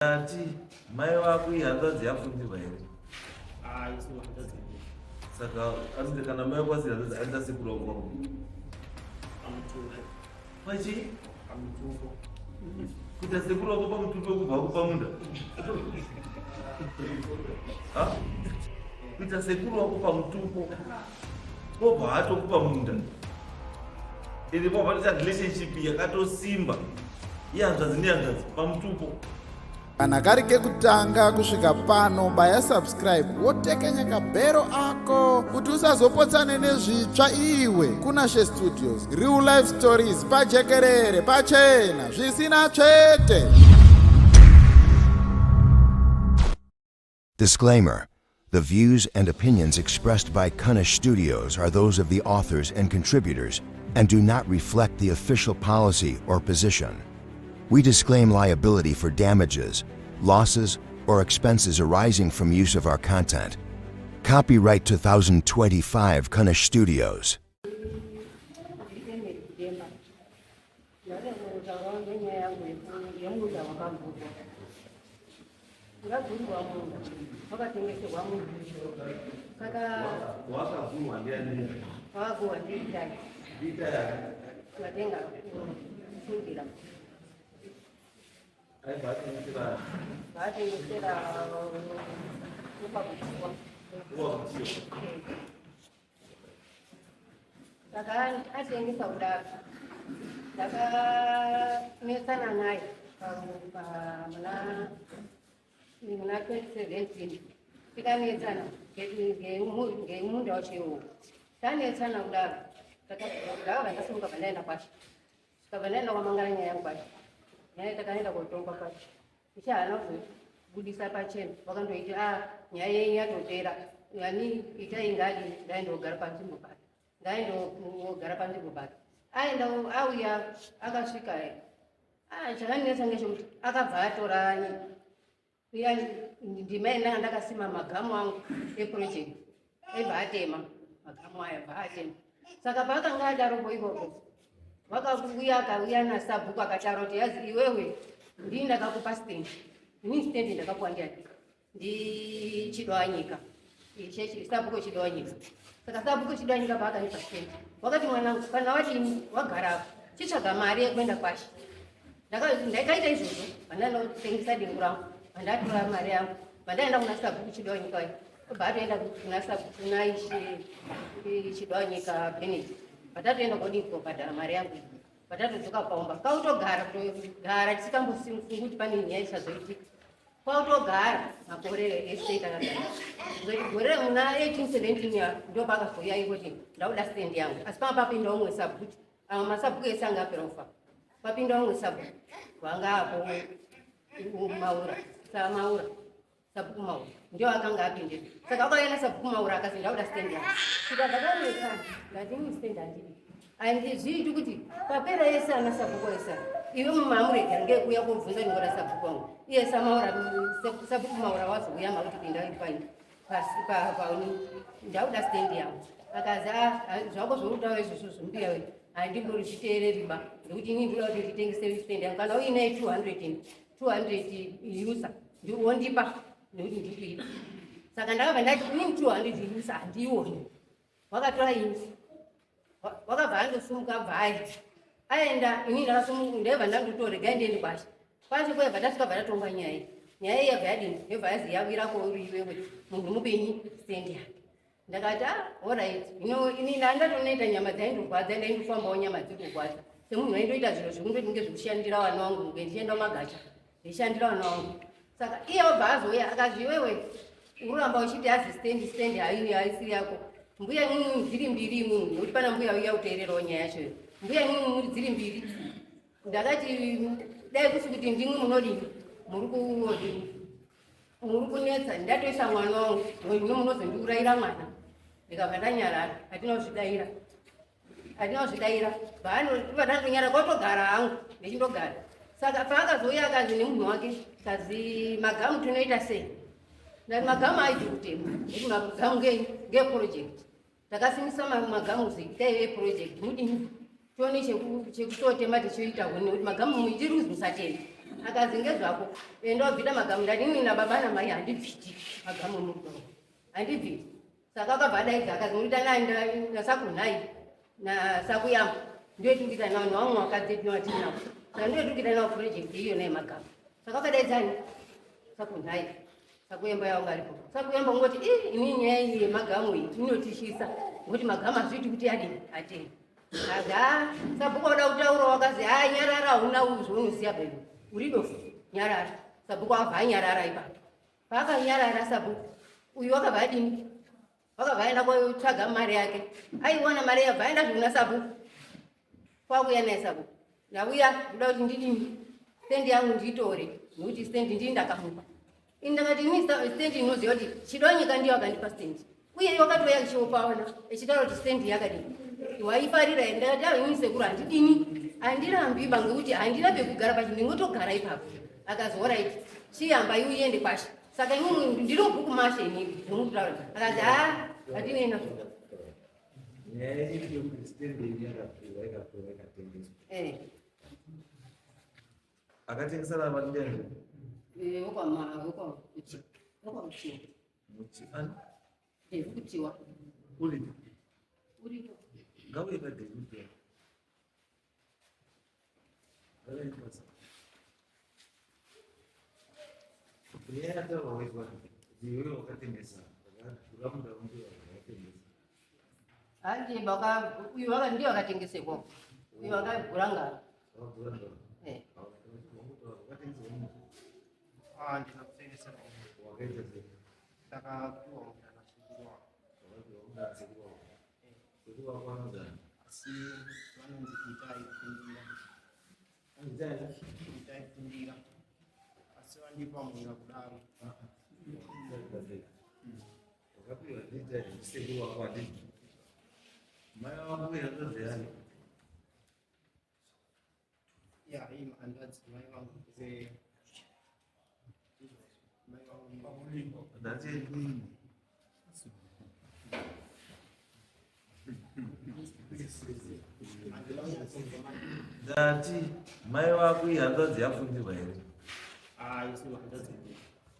Ati mai vako ihanzvadzi yafundirwa here? Saka anzi kana mai vako asiri hanzvadzi anoita sekuru vako vako. Pachi? Kuita sekuru vako pamutupo kubva kupa munda. Ha? Kuita sekuru vako pamutupo kobva atokupa munda. Iri kwabva toita relationship yakatosimba. Ihanzvadzi nehanzvadzi pamutupo. Kana kari kekutanga kusvika pano baya subscribe wotekenya kabhero ako kuti usazopotsane nezvitsva iwe Kunashe Studios real life stories pajekerere pachena zvisina tsvete. Disclaimer The views and opinions expressed by Kunish Studios are those of the authors and contributors and do not reflect the official policy or position. We disclaim liability for damages, losses, or expenses arising from use of our content. Copyright 2025 Kunish Studios. Ndakagurwa munhu wakatengeserwa munhu saka wakagurwa ndiani? Wakagurwa ndiitai. Ndiitai. Ndatenga fundira. Aibva atengesera. Atengesera kupa kutiwa. Kupa kutiwa. Saka atengesa kudaro ndakanetsana naye muna muna 2017 tikanetsana ngemunda wacho iwowo tanetsana kudaro ndakabva ndasimuka bva ndaenda kwashe Tikabva ndaenda kwamangara nyaya yangu kwacho. Nyaya takaenda kotongwa kwacho. Ishe haana kuzobudisa pachena. Vakandoiti ah nyaya yenyu yatopera. Yani itai ngadi ndaenda kugara panzvimbo pake. Ndaenda kugara panzvimbo pake. Aenda auya akasvika ah chakandinetsa ngechekuti akabva atora Iya ndima yandanga ndakasima magamu angu eproject aibva atema magamu aya bva atema saka paakanga adaropo ipopo vakauya akauya nasabhuku akataura kuti yazi iwewe ndii ndakakupa stand ini stand ndakapuwa ndiani ndichidowanyika sabhuku chidowanyika saka sabhuku chidowanyika paakandipa stand wakati mwanangu kana wadini wagara apo chitsvaga mari yekuenda kwashe Ndakaita izvozvo pandanotengesa dengu rangu pandatora mari yangu pandaenda kuna sabhuku Chidawanyika obva atoenda kuna sabhuku kuna ishe Chidawanyika Bennett patatoenda kodii kobhadhara mari yangu patatodzoka paumba kwautogara kutogara tisikambosimufungi kuti pane nyaya ichazoitika kwautogara makore ese takagara zoti gore muna 1817 ya ndo pakazouya ikoti ndauda stendi yangu asi panga papinda umwe sabhuku ava masabhuku ese anga apera kufa papinda umwe sabhuku wanga apo maura samaura sabhuku maura ndio akanga apinde saka akauya nasabhuku maura akazi ndauda stand yangu tikabva tanetsana ndati ini stand handidi handizviiti kuti papera yese ana sabhuku ese iwe mumamuregera ngekuuya kobvunza ndingoda sabhuku wangu iye samaura sabhuku maura wazouya makuti pinda pai pasi pauni ndauda stand yangu akazi ah, ah, zvako zvoutaura izvozvo zvimbuya wedu handimborizviteereri ba nekuti ini ndinoda kuti nditengese stand yangu kana uine 200 200 usa wondipa nekuti ndikuida saka ndakabva ndati inini 200 usa handiioni wakatora ini wakabva andosumuka abva aenda aenda ini ndakasumuka ndaibva ndandotoregai ndiende kwashe kwashe kwebva tasvika bva tatonga nyaya iyi nyaya iyi yabva yadini yobva yazi yawira kwauri iwewe munhu mupenyu stendi yake ndakati ah orit ino ini ndandatonoita nyama dzaindorwadza ndaindofambawo nyama dzikurwadza semunhu waindoita zviro zvekundoti ngezvekushandira vana vangu ndichienda kumagacha ndichishandira vana vangu saka iye obva azouya akazi iwewe uramba uchiti azi stand stand haiwi haisiri yako mbuya imwimwi dziri mbiri imwimwi nekuti pana mbuya uya kuteererawo nyaya yacho iyo mbuya imwimwi muri dziri mbiri ndakati dai kusi kuti ndimwi munodini muri kuodini muri kunetsa ndatoisa mwana wangu ino munozondiurayira mwana ndikabva ndanyarara hatina kuzvidaira handina kuzvidaira vanondonyara kwatogara hangu ndichindogara saka paakazouya akazi nemunhu wake kazi magamu tinoita sei ndati magamu aiti kutema nekuti magamu ngenyi ngeeproject takasimisa magamu zitaive eproject mudini tione chekusotema tichoita huni nekuti magamu muitiri kuzi musatema Akazi ngezvako, enda wabvita magamu. Ndati ini nababa namai handibviti magamu mudomo, handibviti. Saka akabva adaidza akazi murikuita nani nasakunhai nasakuyamba ndiyo tikuita nawo nevamwe vakadzi tinovatinavo, saka ndiyo tikuita nawo project iyona yemagamu. Saka akadaidzani sakunhai sakuyemba yavo ngaripo sakuyemba ngoti i ini nyaya iyi yemagamu iyi inotityisa ngokuti magamu hazviiti kuti adini ateni. Azi ha sabhuku wada kutaura, wakazi ha nyarara, hauna zvaunoziva baibu, uri dofu, nyarara. Sabhuku akabva anyarara ipapo. Paakanyarara sabhuku uyu wakabva adini, wakabva aenda kotsvaga mari yake, aiwana mari yabva aenda zvekuna sabhuku, kwakuya naye sabhuku, ndauya ndoda kuti ndidini stendi yangu ndiitore nekuti stendi ndii ndakamupa ini. Ndakati ini stendi inoziva kuti Chidonyika ndiyo akandipa stendi, uye iwo akatouya ichiopaona echitaura kuti stendi yakadini waifarira here. Ndakati aa ini sekuru handidini, handirambi ba ngekuti handina pekugara pacho, ndingotogara ipapo. Akazi alright, chiyamba iwe uende kwashe. Saka imwe ndiri mubhuku mashe inini zvomukutaura. Akazi haa hatinei nazvo. Nyaya yedu yekuti stendi iyi yakapiwa, ikapiwa, ikatengeswa. Akatengesa navandiyani? Wokwamuchiwa. Muchi ani? Kutiwa. Uripo? Uripo. Ngauye paDavid. Ngauye. Nyaya yataurwa waizwa iwewe wakatengesa, wakagura munda wangu wakatengesa. Handi baka uyu waka ndiye wakatengesekwa uyu wakagura ngaro. Wakagura ngaro. Wakatengesa munda. Ah, ndina kutengesera. Wakaita sei? Ndakapiwa munda nasekuru wangu. Wakapiwa munda nasekuru wako. Sekuru wako vanozani? Asi vanonzi Itai Fundira. Anzani? Itai Fundira. Asi vandipa munda kudaro. Wakapiwa ndiitai sekuru wako, handiti? Mai wako hanzvadzi yani? Ya, iyi hanzvadzi mai vangu ze mai vangu. Ndati Handina kumbonzwa mai. Ndati mai vako ihanzvadzi yafundirwa here? Ah, isi hanzvadzi.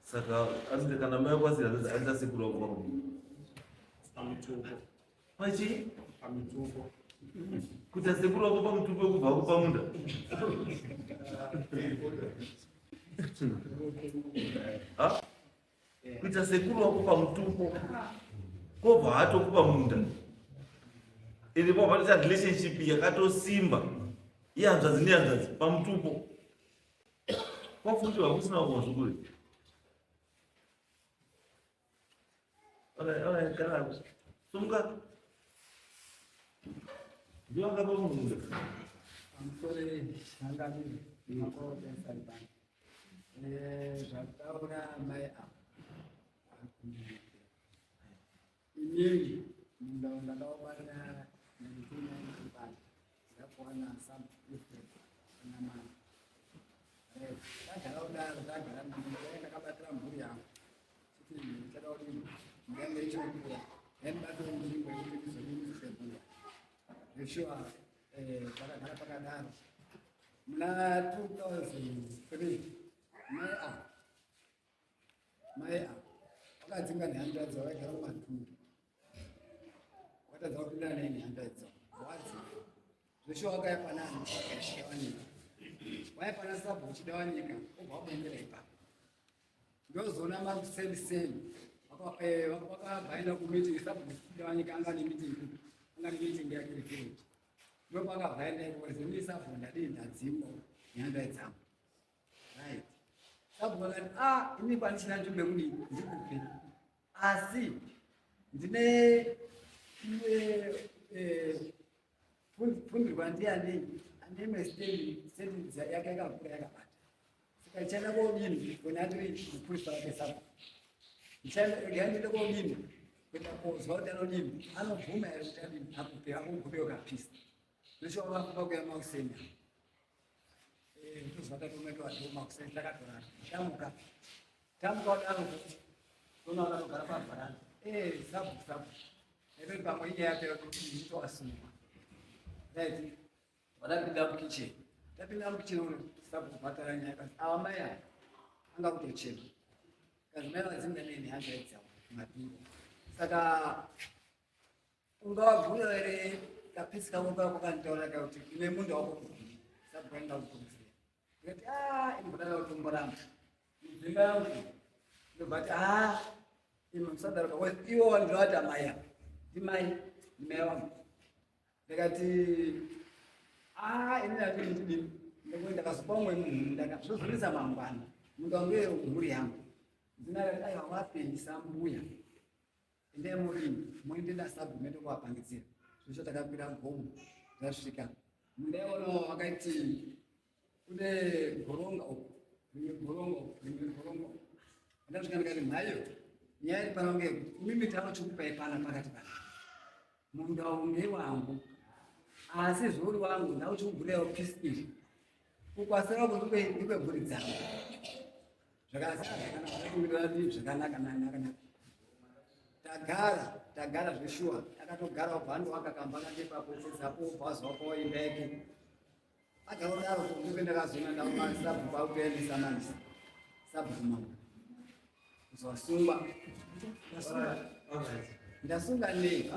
Saka anzi kana mai vako asiri hanzvadzi, anzi asekuru wako pakudii? Pamutupo. Pachi? Pamutupo. Kuti asekuru wako pamutupo wekubva kupa munda? Ha? Kuita sekuru wako pamutupo kobva atokupa munda, iri pabva relationship yakatosimba ihanzvadzi nehanzvadzi pamutupo, kwafundirwa kusina kumazukuru. Gara, sumuka, ndiwangapa munda. Pamusoro hangamiri makorobesaribani zvataura mai ava, inini munda ndakaubata 1995, ndakawana sub-prefect namai. Tagara kudaro, tagara ndakabatira mhuri yangu chiti ndichada kuti ndange ichikura yandibatira nzvimbo yekuti ndizodini zveshuwa. Takagara pakadaro. Muna 2003 mai a vakadzinga nehanzvadzi vaigara kumatundu, watadza kupindana nei nehanzvadzi wadzinga. Zveshuwa wakaya panani Chidawanika, waya pana sabhuku Chidawanika, obva wabendera ipapo. Ndozoona makuseni seni vakabva kumeeting, sabhuku Chidawanika anga nemeeting, anga nemeeting yake yevillage, ndopakabva enda ikoko. Zini sabhuku ndadii, ndadzingwa nehanzvadzi dzangu, right? Sabhuku akati a ini pandichina nzvimbo yekudii ndikupe, asi ndine fundirwa ndiani ane imwe stendi yake yakakura yakabata, saka ndichaenda kodini kona andiri mupurisa wake sabhuku, ndichaenda kodini kuenda kozwa kuti anodini, anobvuma here kuti adini akupe, akubvume ukapisa. Ndosvika vakafamba kuya makuseni, tozva tatometwa makuseni, takatorara, tamuka, tamuka kudaro toona vakatogara pavharanda. Sabhuku, sabhuku, ebe pamwe inyaya yapera kuti nditowasungwa, right? Vadapinda mukitchen, tapinda mukitchen uno. Sabhuku nyaya kasi ava mai ava anga kutochema kazi mai vadzinga neni hanzvadzi dzavo mapiro saka ungavabhuya here kapisi kako kako kanitaura kakuti ine munda wako muviri sabhuku anga kutomuziva ndikati a ini ndodada kutomboramba mudzimba yangu ndobva ti a imi musadaro because ivo ndovati amai ava ndimai ndimai vangu ndikati a ini ndandidini ndikuti ndakazopa umwe munhu ndakazvozonetsa mangwana munhu wangu mhuri yangu zina rati aiwa wapengisa mbuya endai murimi muende nasabhu muende kuvapangidzira zvicho takakwira gomo tasvika mundaiona wakaiti kune goronga uku rimwe goronga uku rimwe goronga uku ndasvika ndikati mhayo nyaya iri pano ngeyekuti imimi tanochikupai pana pakati pana munda uwu ngewangu asi zvouri wangu ndauchikugurirawo pisi iri ukwasira uku ndikwemhuri dzangu zvakanaka zvakanaka tagara tagara zveshuwa akatogara ubva andowaka kamba kake ipapo sedzapo ubva wazowapawo imba yake agara kudaro ndipo ndakazoona ndaona sabhuku akutoendesa manje sabhuku mambo kuzosungwa ndasunga nei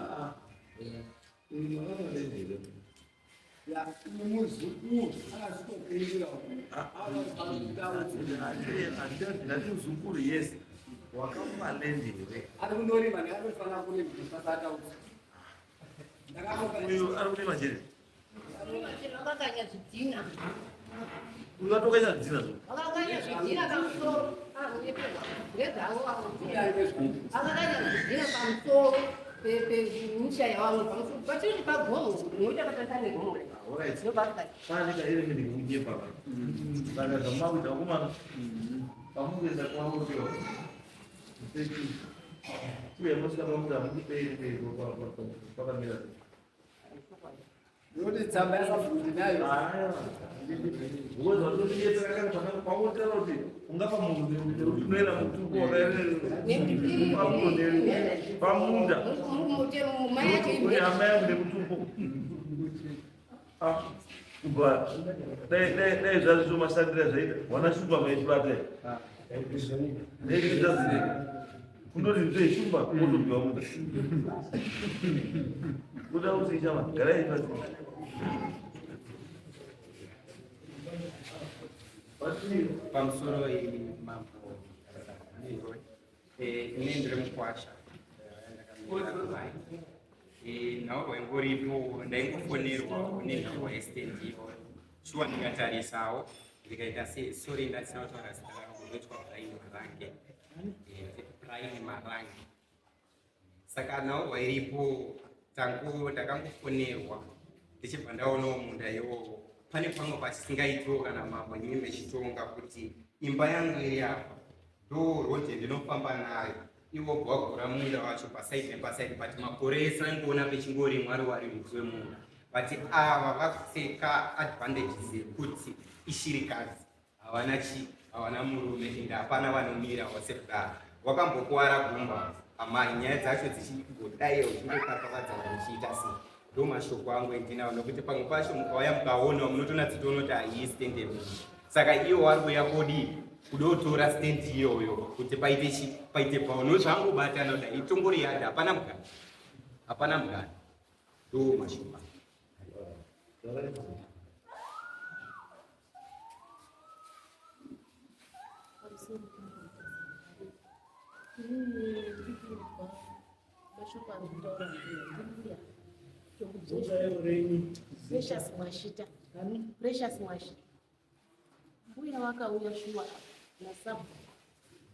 ya muzukuru akazitopindira ndati muzukuru yes wakamupa land here ari kundorima ndakatofanira kurima pasataudza uyu ari kurima chete Vakakanya zvidhina. Uyu atokanya zvidhina zvo. Vakakanya zvidhina pamusoro. Ngezvavo vakakanya zvidhina pamusoro pemisha yavamwe pamusoro. Patiri pagomo nokuti akatarisa negomo. Pane kaire mene kunyepa. Saka zvamakuita vakomana pamukuenda kwavo kuyo. Uye mosvika pamuti hamukupei pakamira. Nekuti tsamba yasabhuku ndinayo. Pautera kuti ungapa munhu nekuti unoenda mutupo pamunda une hama yangu nemutupo kubva dai zvazvo mashandira zvaita wana shumba maitibata kundoti nzve shumba wotopiwa munda kuda kuti chama garai pasi pamusoro mambo eh, ini ndiri mukwasha eh, nhaurwa ingoripo ndaingofonerwa nenhaurwa yestendi iyoyo shuwa ndikatarisawo ndikaita sei sorry ndasina kutaura zita rangu ndoitwa brian marange eh, brian marange saka nhaurwa iripo tangu ndakangofonerwa ndichibva ndaonawo munda iwowo pane pamwe pachisingaitiwo kana mambo imi mechitonga kuti imba yangu iri apa ndo road yandinofamba nayo iwo gwagura munda wacho pasaidi nepasaidi but makore ese aingoona pechingorimwa ari wari musi wemunda but ava vakuteka advantage dzekuti ishirikadzi havana chi havana murume ende hapana vanomira wose kudaro wakambokuwara gumba amai nyaya dzacho dzichigodaiyo uchingokakavadzana uchiita sei ndo mashoko angu endinawo nokuti pamwe pacho mukauya mukaona munotonatsitoona kuti haiyi stand yemunhu saka iwo wari kuuya kodii kudotora stand iyoyo kuti paite chi paite pao nozvangobatana kuda itongori yadha hapana mugano hapana mugano ndo mashoko angu Mashoko ari kutaura mbuya Precious Mwashita. Precious Mwashita. Mbuya wakauya shuwa nasabhu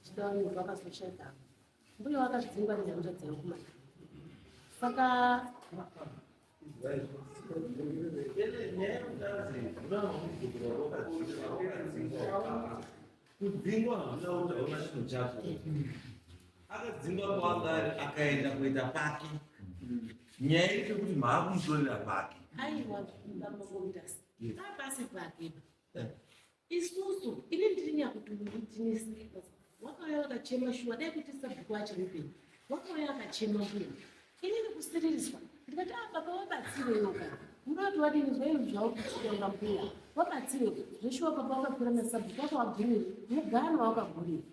Chidawanyika vakazoshaika. Mbuya wakadzingwa nehanzvadzi yangu manje. Saka Kudzingwa hazvina kuti hauna chinhu chako. Akadzingwa kwaanga ari akaenda kuita pake. Nyaya iri yekuti maakumutorera pake. Aiwa bambomutas. Pasi pake. Isusu ini ndiri nyakuti wakauya wakachema shuwa dai kuti sabhuku achiri mupenyu wakauya akachema mbuya inini kusiririswa ndikati ah baba wabatsireiwo ka Munoti wadini zvaizvi zvauri kutenga mbuya wabatsire zveshuwa baba wakakwira nasabhuku wakawagurira mugano wakagurira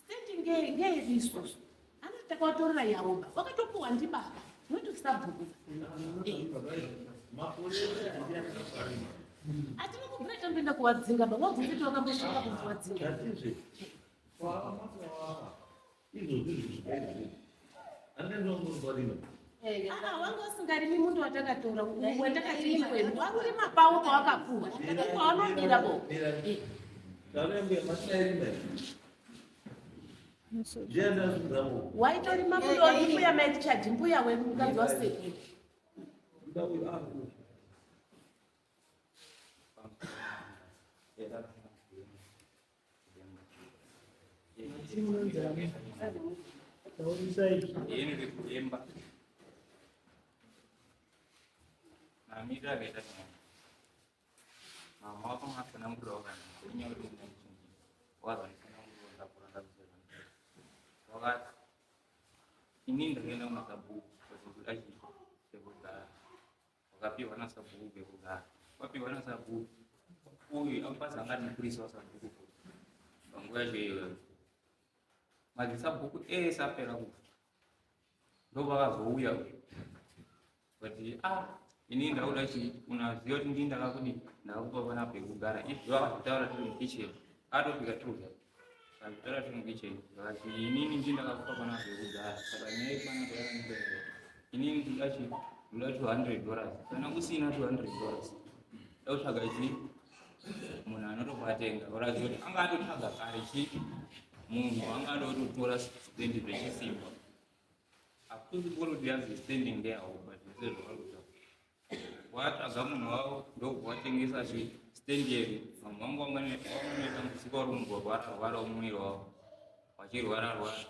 stendi ngeyedu isusu anoti takawatorera yavo ba wakatopuwa ndibaba noti sabhuku. Hatina kubvira tamboenda kuwadzinga ba wabvunze kuti wakambosvika kuwadzinga. Ah, wanga usingarimi mundo watakatora watakati wedu wakurima pawo pawakapuwa pawanodira po. Waitorima mundo mbuya maitichaji mbuya wedu mukadzi wasekuru. Henry Kuemba mamiriro akaita nyaya mama wako makatsanangurira wakana inyaya kuti muna muchinji wakazonditsanangurira ndakura ndakuziva wakati inini ndakaenda kumasabhuku kuti ndoda chii chekugara wakapiwa nasabhuku pekugara wapiwa nasabhuku uyu akupasa anga ari mupurisa wasabhuku panguva yacho iyoyo madzisabhuku ese apera kufa ndopakazouya uyu but ah ini ndakuda chii unaziva kuti ndii ndakakudi ndakakupa pana pekugara izvo akazvitaura tiri mukitchen atosvika tuza akazvitaura tiri mukitchen akati inini ndii ndakakupa pana pekugara saka nyaya yepanapa yakandireva inini ndinoda chii ndoda $200 kana usina $200 ndakutsvaga chii munhu anotopatenga uraziva kuti anga atotsvaga kare chii munhu anga adototora stendi zvechisimba. Hakusi kuti yanzi standing ndeyawo but zvese zvavari kutaura watsvaga munhu wavo ndokubva watengesa chi stand yedu. Vamwe vangu vangane dambudziko vari kumborwara rwara mumwiri wavo vachirwara rwara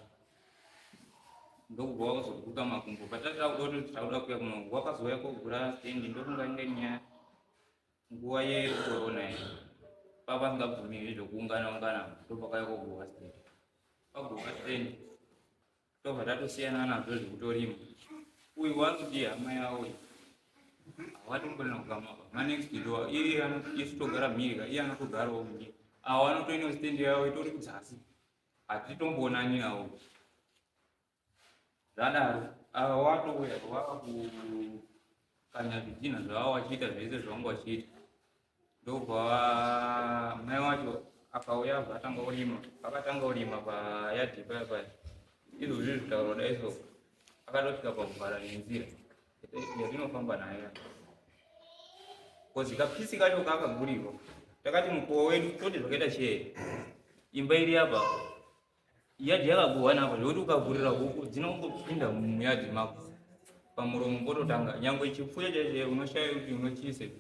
ndokubva wakazoguka makumbo patatakuda kuti takuda kuya kuno wakazouya kogura stand ndofunga inge nyaya nguva yekorona iyi papasingabvumirwi zvekuungana ungana ndopakauya kogurwa stand pagurwa stand tobva tatosiyana nazvo zvekutorima. Uyu wanoti hama yawo hawatombona kugama manext door iye isu togara mhirika iye anotogarawo mhiri awo anotoina stand yawo itori kudzasi hatitombonani nawo. Zvadaro ava watouya wakukanya zvidhinha zvavo vachiita zvese zvavanga vachiita ndobva mai wacho akauya abva atanga kurima akatanga kurima payadhi paya paya izvozvi zvitaurwa dai so akatosvika pakuvhara nenzira yatinofamba nayo kozi kapisi kacho kakagurirwa takati mukowa wedu toti zvakaita chee imba iri apa Yadhi yakaguhwa nako zvekuti ukavhurira huku dzinongopinda muyadhi mako pamuromo pototanga nyangwe chipfuyo chaicho unoshaya kuti unochiise.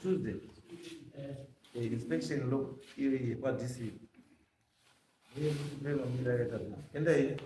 Tuesday inspection lock iyo yekwaDC. Endai.